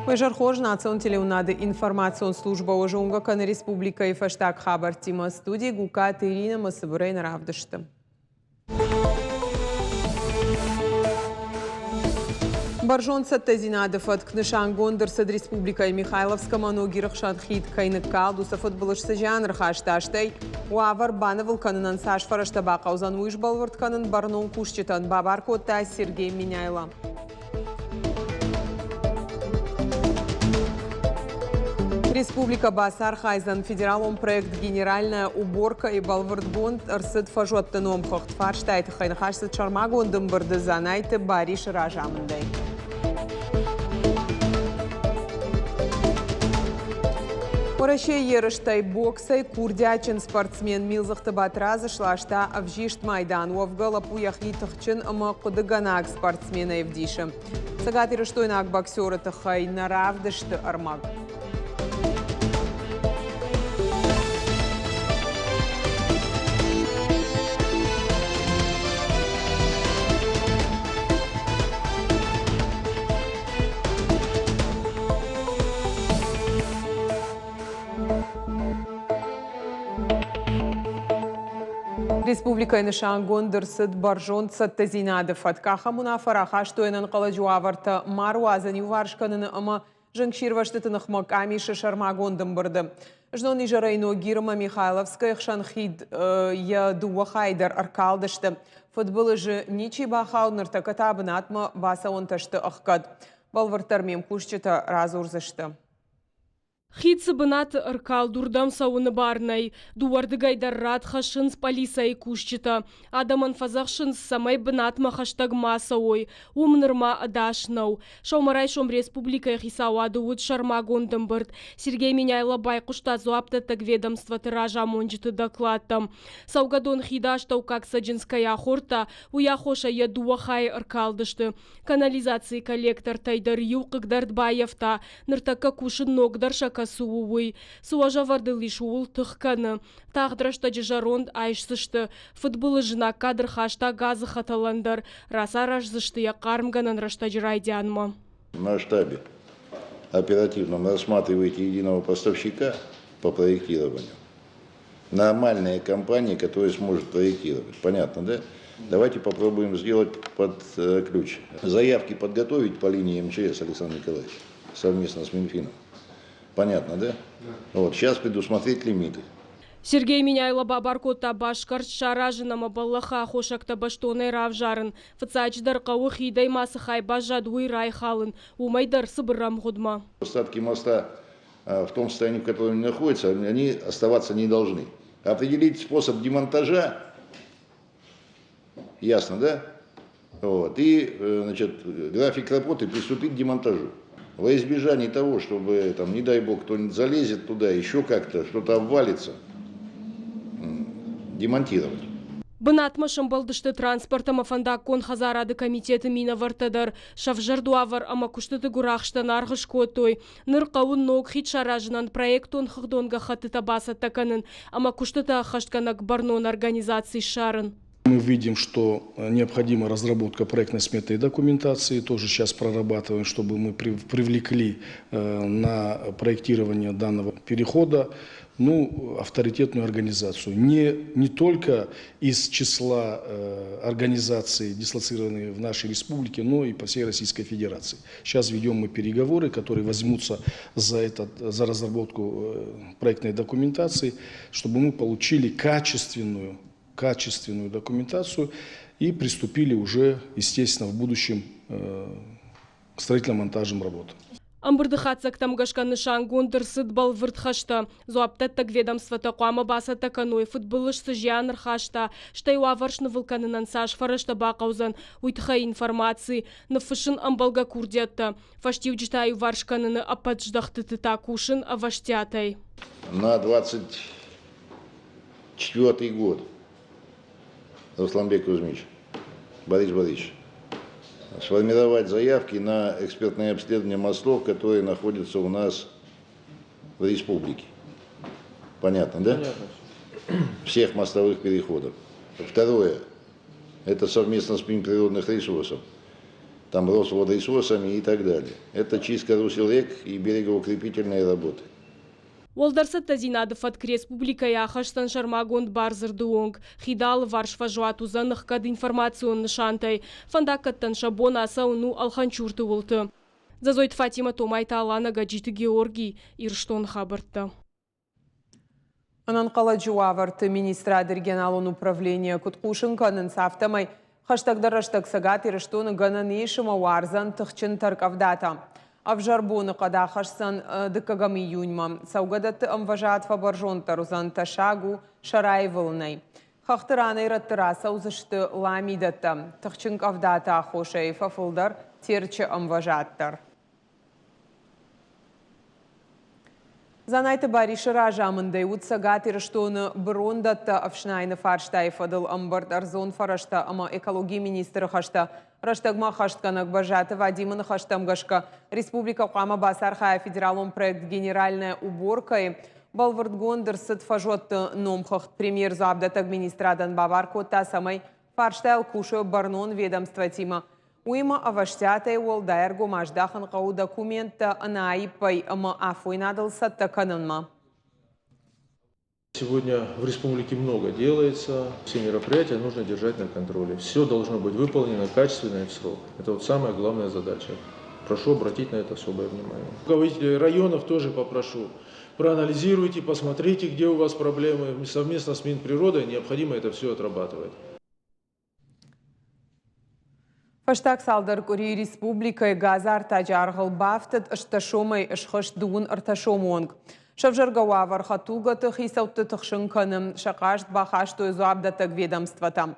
Уӕ хорз национ телеуынады информацион службӕ уӕ зонгӕ кӕны республикӕйы фӕстаг хабӕрттимӕ. Студийы Гукаты Иринӕ ӕмӕ цыбырӕй нӕ равдысты. Бӕрзонд цӕттӕдзинады фӕтк нысангонд ӕрцыд республикӕйы Михайловскы ӕмӕ Ногиры хсӕн хид кӕй ныккалд, уыцы фыдбылыз цы зиан ӕрхаста, стӕй уавӕр банывыл кӕнынӕн цас фӕрӕзтӕ бахъӕудзӕн, уый сбӕлвырд кӕнын бӕрнон кусджытӕн бабар кодта Сергей Меняйло. Республикӕ бацархайдзӕн федералон проект «Генеральная уборка»-йы бӕлвырдгонд ӕрцыд фӕзуӕтты номхыгъд. Фарстайы тыххӕй ныхас цыд сӕрмагонд ӕмбырды Дзанайты Барисы разамындӕй. Уӕрӕсейы ерыстӕй боксӕй курдиатджын спортсмен Милдзыхты Батрадз сласта ӕвзист майдан. Уӕвгӕ лӕппу йӕхи тыхджын ӕмӕ хъуыдыгӕнӕг спортсменӕй ӕвдисы. Цӕгатирыстойнаг боксеры тыххӕй нӕ равдысты ӕрмӕг. Республикӕйы нысангонд ӕрцыд бӕрзонд цӕттӕдзинады фӕтк. Ахӕм уынаффӕ рахастой ӕнӕнхъӕлӕджы уавӕртӕ ма руадзын иуварс кӕныны ӕмӕ зынгсирвӕзтыты ныхмӕ къамисы сӕрмагонд ӕмбырды. Знон изӕрӕй Ногирмӕ Михайловскӕйы хсӕн хид йӕ дыууӕ хайы дӕр ӕркалдысты. Фыдбылызы ничи бахауд, ныртӕккӕ та бынатмӕ бацӕуӕнтӕ сты ӕхгӕд. Бӕлвырддӕр ме мкусджытӕ радзурдзысты. Хид цы бынаты ӕркалд, уырдӕм цӕуыны бар нӕй. Дыууӕрдыгӕй дӕр рад хӕссынц пъӕлицӕйы кусджытӕ. Адӕмӕн фӕдзӕхсынц, цӕмӕй бынатмӕ хӕстӕг ма цӕуой. Уым нырма ӕдас нӕу. Сӕумӕрайсом республикӕйы хицауады уыд сӕрмагонд ӕмбырд. Сергей Меняйло байхъуыста дзуапдӕттӕг ведомствоты разамонджыты докладтӕм. Цӕугӕдон хиды астӕуккаг цӕджындз кӕй ахордта, уый аххосӕй йӕ дыууӕ хайы ӕркалдысты. Канализацийы коллектортӕй дӕр иу хъыгдард баййӕфта, Ныртӕккӕ кусын ногдӕр сӕ кӕцы у, уый. Цы уӕзӕвӕрдыл ис, ууыл тых кӕны. Тагъд рӕстӕджы зӕронд айсдзысты. Фыдбылыз знаггад ӕрхаста газы хӕтӕлӕн дӕр. Рацараздзысты йӕ хъармгӕнӕн рӕстӕджы райдианмӕ. На штабе оперативно рассматриваете единого поставщика по проектированию. Нормальная компания, которая сможет проектировать. Понятно, да? Давайте попробуем сделать под ключ. Заявки подготовить по линии МЧС, Александр Николаевич, совместно с Минфином. Понятно, да? Да. Вот, сейчас предусмотреть лимиты. Сергей Меняйло бабар кодта басгӕрст саразын ӕмӕ бӕллӕхы аххосӕгтӕ бӕстонӕй равзарын. Фыццаджыдӕр хъӕуы хидӕй ма цы хай баззад, уый райхалын. Уымӕй дӕр цыбыр ӕмгъуыдмӕ. Остатки моста в том состоянии, в котором они находятся, они оставаться не должны. Определить способ демонтажа, ясно, да? Вот. И, значит, график работы приступить к демонтажу. Во избежание того, чтобы, там, не дай бог, кто-нибудь залезет туда, еще как-то, что-то обвалится, демонтировать. Бынатмӕ сӕмбӕлдысты транспорт ӕмӕ фӕндаггон хӕдзарады комитеты минӕвӕрттӕ дӕр. Сӕвзӕрд уавӕр ӕмӕ куыстыты гуырахстӕн аргъ скодтой. Ныр хъӕуы ног хид саразынӕн проектон хыгъдон гӕххӕттытӕ бацӕттӕ кӕнын ӕмӕ куыстытӕ ӕххӕстгӕнӕг бӕрнон организаци ссарын. Мы видим, что необходима разработка проектно-сметной документации, тоже сейчас прорабатываем, чтобы мы привлекли на проектирование данного перехода, ну, авторитетную организацию. Не только из числа организаций, дислоцированных в нашей республике, но и по всей Российской Федерации. Сейчас ведем мы переговоры, которые возьмутся за разработку проектной документации, чтобы мы получили качественную документацию и приступили уже, естественно, в будущем к строительно-монтажным работам. Ӕмбырды хатдзӕгтӕм гӕсгӕ нысангонд ӕрцыд бӕлвырд хӕстӕ. Дзуапдӕттӕг ведомствотӕ хъуамӕ бацӕттӕ кӕной, фыдбылыз цы зиан ӕрхаста, стӕй уавӕр снывыл кӕнынӕн цас фӕрӕзтӕ бахъӕудзӕн, уый тыххӕй информаци, ныффыссын ӕмбӕлгӕ курдиӕттӕ, фӕстиуджытӕ аиуварс кӕныны ӕппӕт здӕхтыты та кусын ӕвӕстиатӕй. На 24 год Русланбек Кузьмич, Борис Борисович, сформировать заявки на экспертное обследование мостов, которые находятся у нас в республике. Понятно, да? Понятно. Всех мостовых переходов. Второе, это совместно с Минприродных ресурсов. там Росводресурсами и так далее. Это чистка русел рек и берегоукрепительные работы. Уӕлдӕр цӕттӕдзинады фӕтк республикӕйы ахӕсдзӕн сӕрмагонд бардзырды онг. Хиды алыварс фӕзуат уыдзӕн ӕхгӕд информацион нысантӕй. Фӕндаггӕттӕн сӕ бон ацӕуын у Алханчурты уылты. Дзӕзойты Фатимӕ, Томайты Алана, Гӕджиты Георгий, Ирыстоны хабӕрттӕ. Ӕнӕнхъӕлӕджы уавӕрты министрады регионалон управление куыд хъусын кӕнынц, афтӕмӕй хӕстӕгдӕр рӕстӕг Цӕгат Ирыстоны гӕнӕн ис ӕмӕ уардзӕн тыхджын тӕркъӕвдатӕ. Ӕвзӕр боныхъӕд ахӕсдзӕн дыккӕгӕм июньмӕ. Цӕугӕдӕтты ӕмвӕзад фӕбӕрзонддӕр уыдзӕн, тӕссаг у сӕ раивылынӕй. Хӕхты ранӕй-рӕтты рацӕудзысты ламидӕттӕ. Тыхджын къӕвдаты аххосӕй фӕфылдӕр Терчы ӕмвӕзад дӕр. Дзанайты Барисы разамындӕй уыд Цӕгат Ирыстоны бырондӕттӕ ӕфснайыны фарстайы фӕдыл ӕмбырд ӕрдзон фӕрӕзтӕ ӕмӕ экологийы министры хӕстӕ рӕстӕгмӕ ӕххӕстгӕнӕг Бӕззаты Вадимы ныхӕстӕм гӕсгӕ республикӕ хъуамӕ бацархайа федералон проект «Генеральная уборка-йы». Бӕлвырдгонд ӕрцыд фӕзуӕтты номхыгъд. Премьер дзуапдӕттӕг министрадӕн бабар кодта, цӕмӕй фарстайыл кусой бӕрнон ведомствотимӕ. Уыимӕ ӕвӕстиатӕй уӕлдай ӕргом аздахын хъӕуы документтӕ ӕнӕаиппӕй ӕмӕ афойнадыл цӕттӕ кӕнынмӕ. Сегодня в республике много делается. Все мероприятия нужно держать на контроле. Все должно быть выполнено качественно и в срок. Это вот самая главная задача. Прошу обратить на это особое внимание. Руководителей районов тоже попрошу. Проанализируйте, посмотрите, где у вас проблемы. Совместно с Минприродой необходимо это все отрабатывать. Фӕстаг цалдӕр къуырийы республикӕйы газы артаджы аргъыл бафтыд 18 сомӕй схызт 33 сомы онг. Сӕвзӕргӕ уавӕр хӕдтулгӕты хицӕутты тыхсын кӕны. Сӕ хъаст бахастой дзуапдӕттӕг ведомствотӕм.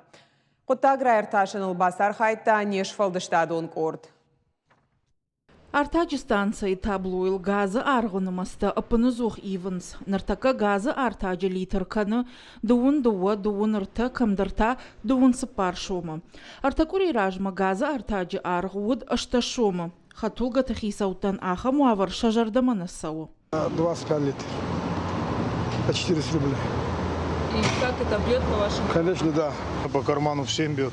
Хъуыддаг раиртасыныл бацархайдта не сфӕлдыстадон къорд. Артаджы станцӕйы таблойыл газы аргъы нымӕцтӕ ӕппынӕдзух ивынц. Ныртӕккӕ газы артаджы литр кӕны 22, 23, кӕмдӕр та 34 сомы. Ӕртӕ къуырийы размӕ газы артаджы аргъ уыд 18 сомы. Хӕдтулгӕты хицӕуттӕн ахӕм уавӕр сӕ зӕрдӕмӕ нӕ цӕуы. 25 литр по 400 рублей. И как это бьет по вашему? Конечно, да. По карману всем бьет.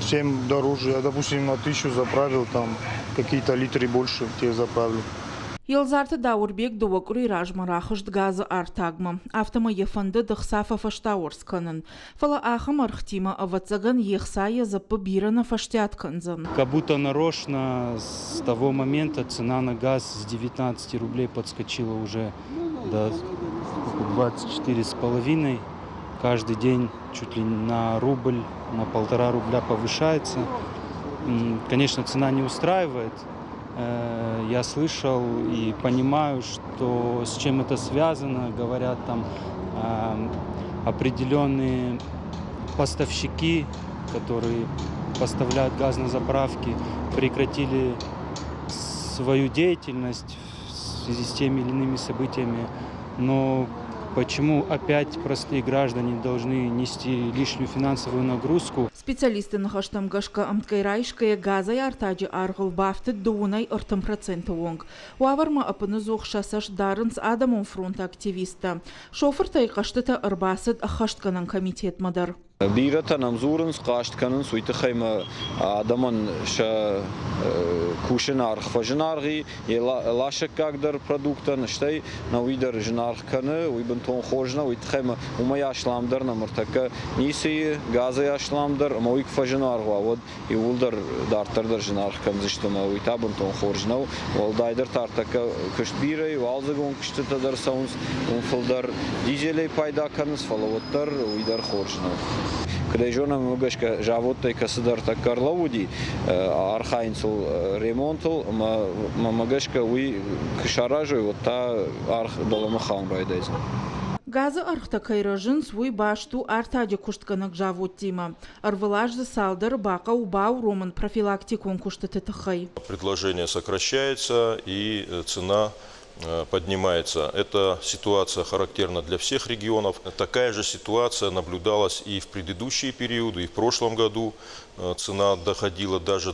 Всем дороже. Я, допустим, на 1000 заправил, там какие-то литры больше те заправлю. Елзарты Дауырбег дыууӕ къуыри размӕ рахызт газы артагмӕ. Афтӕмӕй йӕ фӕндыд ӕхца фӕфӕстауӕрц кӕнын. Фӕлӕ ахӕм ӕргътимӕ, ӕвӕццӕгӕн, йе хца йӕ дзыппы бирӕ нӕ фӕстиат кӕндзӕн. Как будто нарочно с того момента цена на газ с 19 рублей подскочила уже до 24,5. Каждый день чуть ли на рубль, на 1,5 рубля повышается. Конечно, цена не устраивает. Я слышал и понимаю, что с чем это связано. Говорят, там определенные поставщики, которые поставляют газ на заправки, прекратили свою деятельность в связи с теми или иными событиями. Но почему опять простые граждане должны нести лишнюю финансовую нагрузку? Специалистты ныхӕстӕм гӕсгӕ ӕмткӕй райсгӕйӕ газӕй артаджы аргъыл бафтыд 33% онг. Уавӕрмӕ ӕппынӕдзух сӕ цӕст дарынц адӕмон фронты активисттӕ. Шофыртӕй хъӕстытӕ ӕрбацыд ӕххӕстгӕнӕн комитетмӕ дӕр. Бирӕтӕ нӕм дзурынц, хъаст кӕнынц, уый тыххӕй ӕмӕ адӕмӕн сӕ кусыны аргъ фӕзынаргъ и, йӕ ласӕггаг дӕр продуктӕн, стӕй нӕ уый дӕр зынаргъ кӕны, уый бынтон хорз нӕу, уый тыххӕй ӕмӕ уымӕй асламдӕр нӕм ӕртӕккӕ ницы и, газӕй асламдӕр, ӕмӕ уый куы фӕзынаргъ уа, уӕд иууылдӕр дарддӕр дӕр зынаргъ кӕндзысты ӕмӕ уый та бынтон хорз нӕу. Уӕлдайдӕр та ӕртӕккӕ куыст бирӕ и, уалдзыгон куыстытӕ дӕр цӕуынц, уым фылдӕр дизелӕй пайда кӕнынц, фӕлӕ уӕддӕр уый дӕр хорз нӕу. Куыд ӕй зонӕм, уымӕ гӕсгӕ заводтӕй кӕцыдӕр тӕккӕ ӕрлӕууыди, архайынц ыл ремонтыл, ӕмӕ мӕнмӕ гӕсгӕ уый куы саразой, уӕд та аргъ дӕлӕмӕ хауын райдайдзӕн. Газы ӕргътӕ кӕй рӕзынц, уый баст у артаджы куыстгӕнӕг заводтимӕ. Ӕрвылаз дзы цалдӕр бахъӕуы бауромын профилактикон куыстыты тыххӕй. Предложение сокращается и цена поднимается. Эта ситуация характерна для всех регионов. Такая же ситуация наблюдалась и в предыдущие периоды, и в прошлом году цена доходила даже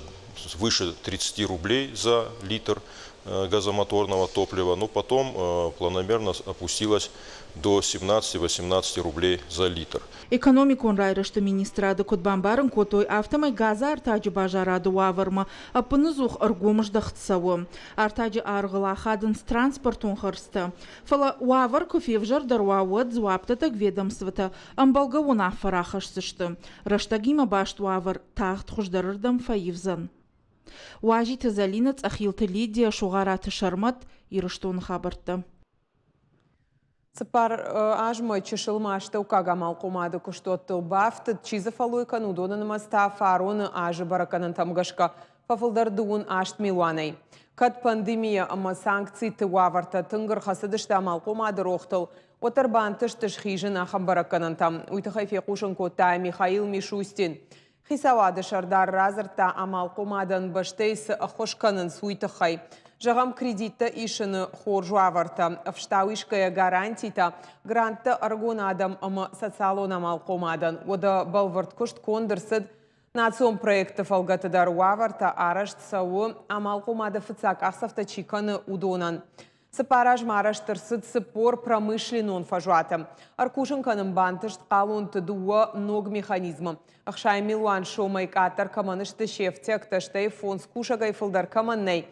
выше 30 рублей за литр. газомоторного топлива, но потом планомерно опустилась до 17-18 рублей за литр. Экономикон райрӕзты министрады куыд бамбарын кодтой, афтӕмӕй газы артаджы базарады уавӕрмӕ ӕппынӕдзух ӕргом здӕхт цӕуы. Артаджы аргъыл ахадынц транспортон хӕрдзтӕ. Фӕлӕ уавӕр куы февзӕрдӕр уа, уӕд дзуапдӕттӕг ведомствотӕ ӕмбӕлгӕ уынаффӕ рахӕсдзысты. Рӕстӕгимӕ баст уавӕр тагъд хуыздӕрырдӕм фӕивдзӕн. Уазиты Зӕлинӕ, Цъӕхилты Лидия, Сугъараты Сӕрмӕт, Ирыстоны хабӕрттӕ. Цыппар азмӕ чысыл ма астӕуккаг амалхъомады куыстуӕттыл бафтыд, чи дзы фӕллой кӕны, уыдоны нымӕц та фароны азы бӕрӕггӕнӕнтӕм гӕсгӕ фӕфылдӕр 38 милуанӕй. Кӕд пандемийӕ ӕмӕ санкциты уавӕртӕ тынг ӕрхӕцыдысты амалхъомады рохтыл, уӕддӕр бантыст схизын ахӕм бӕрӕггӕнӕнтӕм. Уый тыххӕй фехъусын кодта Михаил Мишустин. Хицауады сӕрдар радзырдта, амалхъомадӕн бӕстӕйы цы ӕххуыс кӕнынц, уый тыххӕй. Зӕгъӕм, кредиттӕ исыны хорз уавӕртӕ, ӕфстау исгӕйӕ гарантитӕ, гранттӕ ӕрыгон адӕм ӕмӕ социалон амалхъомадӕн. Уӕдӕ бӕлвырд куыст конд ӕрцыд национ проекты фӕлгӕты дӕр уавӕртӕ арӕзт цӕуы, амалхъомады фыццаг къахдзӕфтӕ чи кӕны, уыдонӕн. Цыппар азмӕ арӕзт ӕрцыд 40 промышленнон фӕзуаты. Ӕркусын кӕнын бантыст хъалонты дыууӕ ног механизмы. 60 милуан сомӕй къаддӕр кӕмӕн сты се фтиӕгтӕ, стӕй фондз кусӕгӕй фылдӕр кӕмӕн нӕй,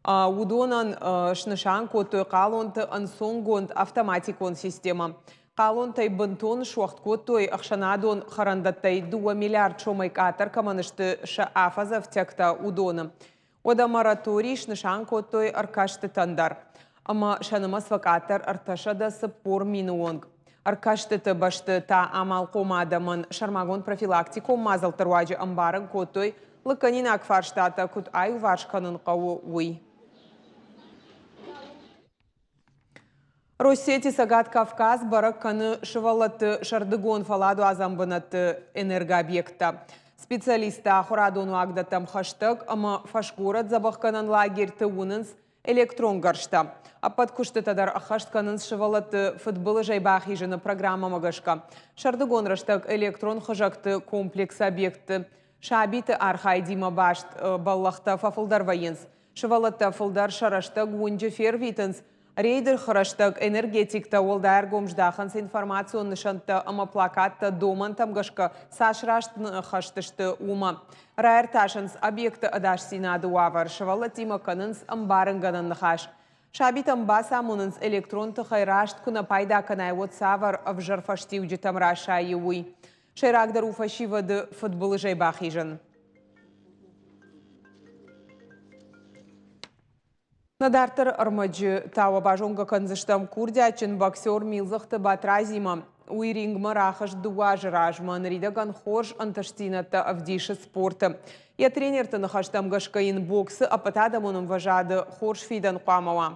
уыдонӕн снысан кодтой хъалонты ӕнцонгонд автоматикон системӕ. Хъалонтӕй бынтон суӕгъд кодтой ӕхсӕнадон хӕрӕндӕттӕй 2 миллиард сомӕй къаддӕр кӕмӕн сты сӕ афӕдзы ӕфтиӕгтӕ, уыдоны. Уӕдӕ мораторий снысан кодтой ӕркастытӕн дӕр ӕмӕ сӕ нымӕц фӕкъаддӕр 340 мины онг. Ӕркастыты бӕсты та амалхъом адӕмӕн сӕрмагонд профилактикон мадзӕлтты руаджы ӕмбарын кодтой, лыггӕнинаг фарстатӕ куыд аиуварс кӕнын хъӕуы, уый. Россети Цӕгат Кавказ бӕрӕг кӕны сывӕллӕтты сӕрдыгон фӕлладуадзӕн бынӕтты энергообъекттӕ. Специалисттӕ ахуырадон уагдӕттӕм хӕстӕг ӕмӕ фӕсгорӕт дзӕбӕхгӕнӕн лагерьты уынынц электрон гӕрзтӕ. Ӕппӕт куыстытӕ дӕр ӕххӕст кӕнынц сывӕллӕтты фыдбылызӕй бахизыны программӕмӕ гӕсгӕ. Сӕрдыгон рӕстӕг электрон хызӕгты комплексы объектты сабиты архайдимӕ баст бӕллӕхтӕ фӕфылдӕр вӕййынц. Сывӕллӕттӕ фылдӕр сӕ рӕстӕг уынджы фервитынц. Рейды рӕстӕг энергетиктӕ уӕлдай ӕргом здахынц информацион нысӕнттӕ ӕмӕ плакаттӕ домӕнтӕм гӕсгӕ цас раст ныхӕст сты, уымӕ. Раиртасынц объекты ӕдасдзинады уавӕр, сывӕллӕттимӕ кӕнынц ӕмбарынгӕнӕн ныхас. Сабитӕм бацамонынц, электрон тыхӕй раст куы нӕ пайда кӕнай, уӕд цавӕр ӕвзӕр фӕстиуджытӕм расайы, уый. Сӕйрагдӕр у фӕсивӕды фыдбылызӕй бахизын. Нӕ дарддӕры ӕрмӕджы та уӕ базонгӕ кӕндзыстӕм курдиатджын боксер Милдзыхты Батразимӕ. Уый рингмӕ рахызт дыууӕ азы размӕ, ныридӕгӕн хорз ӕнтыстдзинӕдтӕ ӕвдисы спорты. Йӕ тренерты ныхӕстӕм гӕсгӕ йын боксы ӕппӕтадӕмон ӕмвӕзады хорз фидӕн хъуамӕ уа.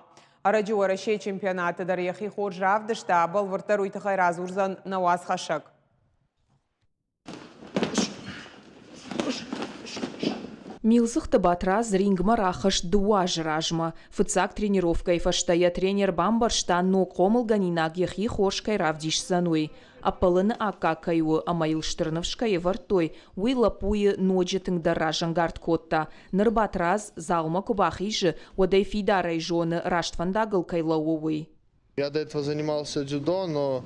Ӕрӕджы Уӕрӕсейы чемпионаты дӕр йӕхи хорз равдыста, бӕлвырддӕр уый тыххӕй радзурдзӕн нӕ уацхӕссӕг. Милдзыхты Батрадз рингмӕ рахызт дыууӕ азы размӕ. Фыццаг тренировкӕйы фӕстӕ йӕ тренер бамбӕрста, ног хъомылгӕнинаг йӕхи хорз кӕй равдисдзӕн, уый. Ӕппӕлыны аккаг кӕй у ӕмӕ йыл стыр ныфс кӕй ӕвӕрдтой, уый лӕппуйы ноджы тынгдӕр разӕнгард кодта. Ныр Батрадз залмӕ куы бахизы, уӕд ӕй фидарӕй зоны, раст фӕндагыл кӕй лӕууы, уый. Я до этого занимался дзюдо, но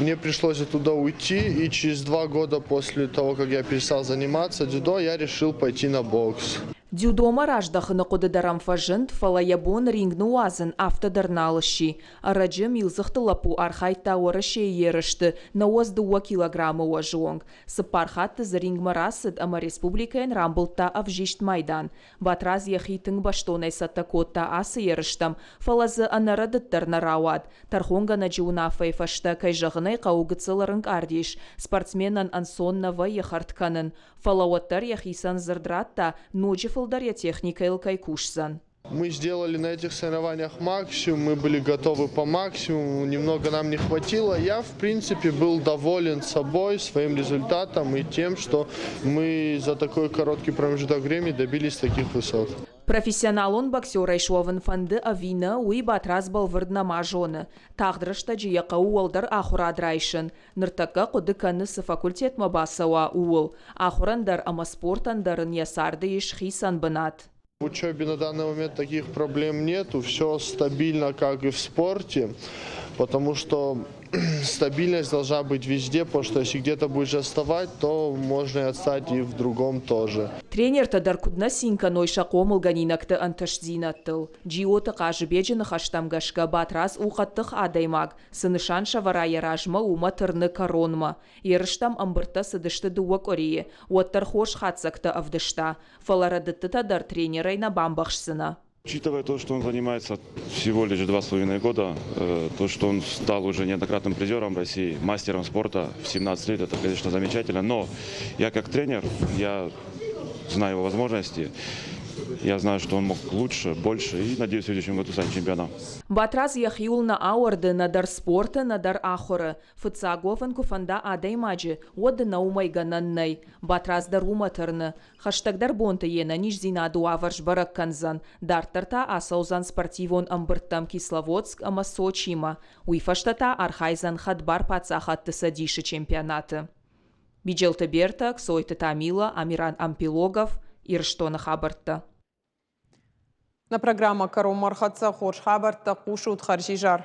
мне пришлось оттуда уйти, и через 2 года после того, как я перестал заниматься дзюдо, я решил пойти на бокс. Дзюдомӕ раздӕхыны хъуыды дӕр ӕм фӕзынд, фӕлӕ йӕ бон ринг ныууадзын афтӕ дӕр нал сси. Ӕрӕджы Милдзыхты лӕппу архайдта Уӕрӕсейы ерысты 92 килограммы уӕзы онг. Цыппар хатты дзы рингмӕ рацыд ӕмӕ республикӕйӕн рамбылдта ӕвзист майдан. Батрадз йӕхи тынг бӕстонӕй цӕттӕ кодта ацы ерыстӕм, фӕлӕ дзы ӕнӕрӕдыд дӕр нӕ рауад. Тӕрхонгӕнӕджы уынаффӕйы фӕстӕ, кӕй зӕгъын ӕй хъӕуы, гыццыл ӕрынкъард ис, спортсменӕн ӕнцон нӕ вӕййы хӕрд кӕнын, фӕлӕ уӕддӕр йӕхицӕн дзырд радта, ноджы фылдӕр йӕ техникӕйыл кӕй кусдзӕн. Мы сделали на этих соревнованиях максимум, мы были готовы по максимуму, немного нам не хватило. Я, в принципе, был доволен собой, своим результатом и тем, что мы за такой короткий промежуток времени добились таких высот. Профессионалон боксерӕй суӕвын фӕнды ӕви нӕ, уый Батрадз бӕлвырд нӕма зоны. Тагъд рӕстӕджы йӕ хъӕуы уӕлдӕр ахуырад райсын. Ныртӕккӕ хъуыды кӕны, цы факультетмӕ бацӕуа, ууыл. Ахуырӕн дӕр ӕмӕ спортӕн дӕр ын йӕ царды ис хицӕн бынат. В учебе на данный момент таких проблем нету, все стабильно, как и в спорте, потому что стабильность должна быть везде, потому что если где-то будешь отставать, то можно и отстать и в другом тоже. Тренертӕ дӕр куыд нӕ цин кӕной сӕ хъомылгӕнинӕгты ӕнтыстдзинӕдтыл. Джиоты Хъазыбеджы ныхӕстӕм гӕсгӕ Батрадз у хъӕддых адӕймаг, цы нысан сӕвӕра йӕ размӕ, уымӕ тырны кӕронмӕ. Ерыстӕм ӕмбырдтӕ цыдысты дыууӕ къуырийы, уӕддӕр хорз хатдзӕгтӕ ӕвдыста. Фӕлӕ рӕдыдтытӕ дӕр тренерӕй нӕ бамбӕхсдзынӕ. Учитывая то, что он занимается всего лишь 2,5 года, то, что он стал уже неоднократным призером России, мастером спорта в 17 лет, это, конечно, замечательно. Но я как тренер, я знаю его возможности, я знаю, что он мог лучше, больше, и надеюсь, в следующем году станет чемпионом. Батрадз йӕхиуыл нӕ ауӕрды нӕдӕр спорты, нӕдӕр ахуыры. Фыццаг уӕвын куы фӕнда адӕймаджы, уӕд ын уымӕй гӕнӕн нӕй. Батрадз дӕр уымӕ тырны. Хӕстӕгдӕр бонты йе нӕниздзинады уавӕр сбӕрӕг кӕндзӕн, дарддӕр та ацӕудзӕн спортивон ӕмбырдтӕм Кисловодск ӕмӕ Сочимӕ, уый фӕстӕ та архайдзӕн Хӕдбар паддзахадты Цӕдисы чемпионаты. Биджелты Бертӕ, Кцойты Тамила, Амиран Ампилогов, Ирыстоны хабӕрттӕ. Нӕ программӕ кӕронмӕ ӕрхӕццӕ. Хорз хабӕрттӕ хъусут. Хӕрзизӕр.